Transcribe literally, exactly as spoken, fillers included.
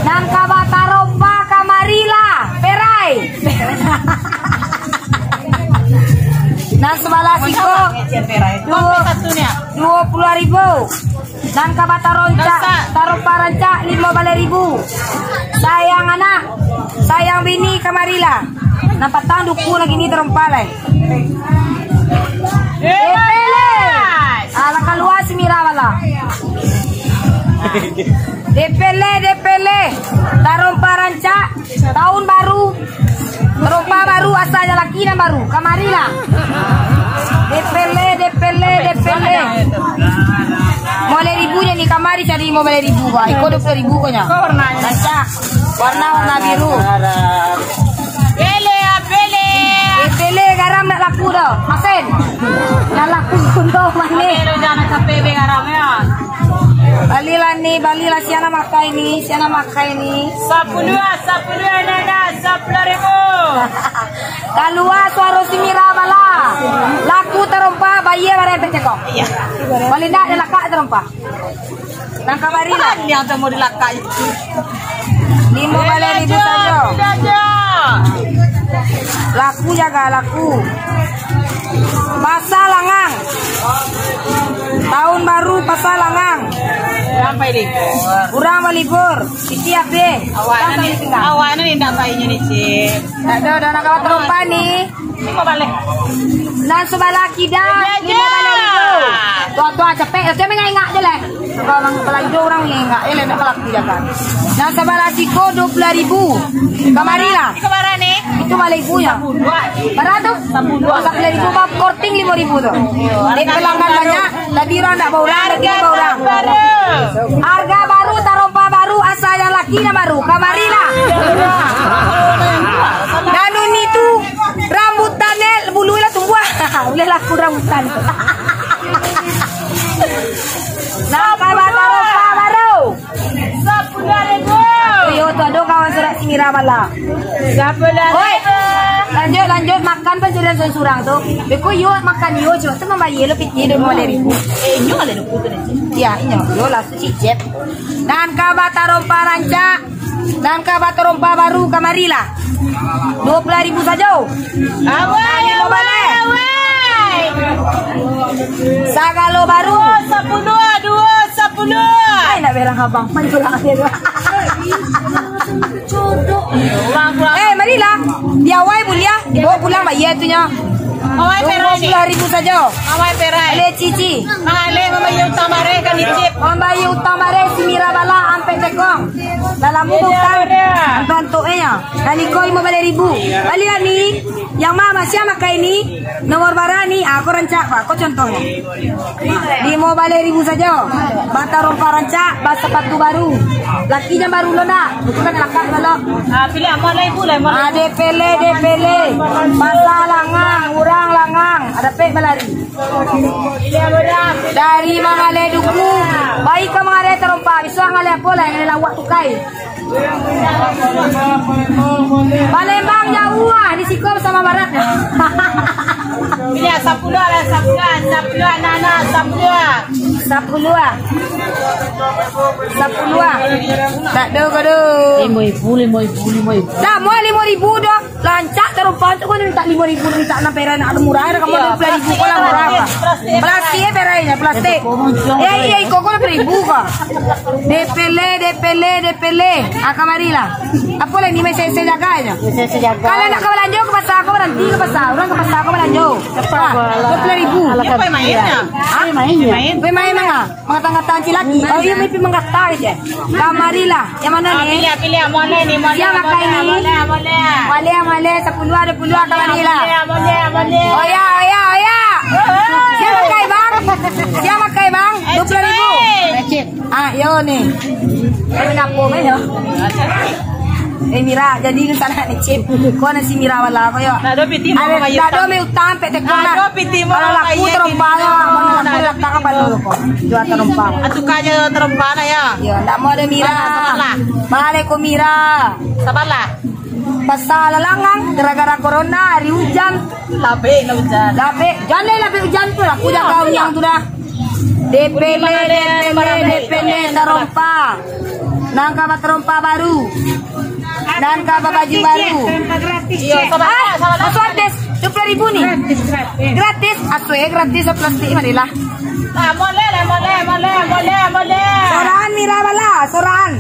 Nan ka batarompa kamarilah, perai. Nan sabalah siko, duo, duo puluah ribu. Nan ka bataroncak, tarompa rancak, limo baleh ribu. Sayang anak, sayang bini, kamarilah. Nan patang duku lagi ni tarompa lai. Depele. Alah kalua si Mira bala. Depele, depele. Tarompa rancak, tahun baru. Tarompa baru, asa jalaki nan baru. Kamarilah. Depele, depele, depele. Limo baleh ribu nyo ni, kamari cari limo baleh ribu, bah. Iko duo puluah ribu ko nyo. Rancak. Warna, warna biru. Pele, ah, pele. Eh, pele garam ndak laku doh. Masin. Ndak laku doh, masin. Pele, jangan capek be garam, ya. Balilah ni, balilah, sia nan makai ni, sia nan makai ni. Sapuluah, sapuluah, nana, sapuluah ribu. Kalua suaro si Mira bala. Laku tarompa, bayia barang pecekok. Iya. Paling ndak ado lakak tarompa. Nan kamari lah. Yang temu di lakak itu. Limo baleh ribu sajo. Laku jaga, laku. Pasa Langang. Tahun baru Pasa Langang. Sampai di. Urang balibur. Siti abih. Awak ni, awak ni indak baiknya ni, Cip. Tak ada, dah nak kawat terompa ni. Limo baleh. Nan sabalah kida, limo baleh ribu. Tuan-tuan, capek, capek mangingak je lah. Kalau urang balanjo, urang mangingak je lah, nak laku je kan. Nan sabalah siko, duo puluah ribu. Kamari lah. Iko bara ni? Itu baleh ribu ya. Bara tu? Sapuluah. Sapuluah ribu, bang, korting limo ribu tu. Dek pelanggan banyak. Tadi urang ndak baurang, tadi baurang. Harga baru, tarompa baru, asa jalaki nan baru. Kamarilah. Nanu ni tu, rambutan ni, bulu lah tumbuah. Boleh laku rambutan. Nah, kalau tarompa baru. Sapuluah ribu. Yo, tu ado kawan surat si Mira bala. Sapuluah ribu. Oi. Lanjut, lanjut makan pancarian surang-surang tu. Beko yo makan yo, cuma tu mambayar lo pitih duo baleh ribu. Eh, inyo lah duku tu nanti. Ya, inyo. Yo lah, suci cep. Nan ka batarompa rancak, nan ka batarompa baru kamarilah. Duo puluah ribu sajo. Awai, awai, awai. Sagalo baru. Duo sapuluah, duo sapuluah. Ai, nak berang abang. Manjulang dia tu. Eh, marilah. Di awai buliah, dibawa pulang bayar tu nyo. Awai perai ni. Duo puluah ribu sajo. Awai perai. Ale cici. Ale mambayar utang bareh kan, Cip. Mambayar utang bareh si Mira bala ampek tekong. Dalam utang. Bantuaknyo. Kali ko limo baleh ribu. Balilah ni. Yang ma, ma, sia makai ni? Nomor bara ni? Ah, ko rancak, Pak. Ko contohnyo. Limo baleh ribu sajo. Batarompa rancak, basapatu baru. Laki jan baru lo ndak? Bukan lakak lo. Ah, pilih amal lah ibu lah, amal. Ah, depele, depele. Pasa Langang, urang Langang. Ada pek balari. Dari mangaleh duku. Baik ka mangaleh tarompa. Bisuak ngaleh apo lah? Ngaleh lawak tukai. Palembang jauah, di siko sama barat. Iya, sapuluah lah, sapuluah, sapuluah, anak-anak, sapuluah. Sapuluah. Sapuluah. Tak ada, kada. Lima ribu, lima ribu, lima ribu. Dah, mau lima ribu dah. Rancak tarompa tu kan mintak limo ribu, mintak nan perai, nak ado murah, ado kamu. Iyo, ado plastik, plastik, plastik. Plastik, eh, perai, plastik. Eh, iyo, iko ko limo ribu ka. Depele, depele, depele. Ah, kamarilah. Apo lah ni, masih saya jaga aja. Masih saya jaga. Kalau nak ka balanjo ka pasa, ko baranti ka pasa. Urang ka pasa, ko balanjo. Ah, duo puluah ribu. Alah, main-main. Hah? Main-main. Main-main manga? Mangata-ngata cilaki. Oh, iyo, mimpi mangata je. Kamarilah. Yang mana ni? Pilih, pilih. Yang mana ni? Yang mana? Yang mana? Yang mana? Maleh, maleh, sapuluah, duo puluah, kamarilah. Yang mana? Yang mana? Oh ya, oh ya, oh ya. Siapa kai bang? Siapa kai bang? Duo puluah ribu. Ah, yo ni. Kenapa main yo? Eh, Mira, jadi ni sanak ni, Cip. Ko nan si Mira bala ko yo. Ndak ado piti mau bayar utang. Ndak ado utang, pek tekong lah. Ndak ado piti mau bayar. Kalau laku tarompa lah, kalau laku lakak ka palo ko. Jua tarompa. Atuka je tarompa lah ya. Yo, ndak mau ado Mira. Sabarlah. Baliak ko Mira. Sabarlah. Pasa Langang, gara-gara corona, hari ujan. Labek lah ujan. Labek, jan lai labek ujan tu lah. Aku jaga unyang tu dah. Depele, depele, depele, tarompa. Nan ka batarompa baru. Nan ka babaju baru. Iyo, sabar, sabar. Masuk artis, dua puluh ribu ni. Gratis, gratis. Gratis, asuh gratis, plastik marilah. Ah, moleh lah, moleh, moleh, moleh, moleh. Sorangan Mira bala, sorangan.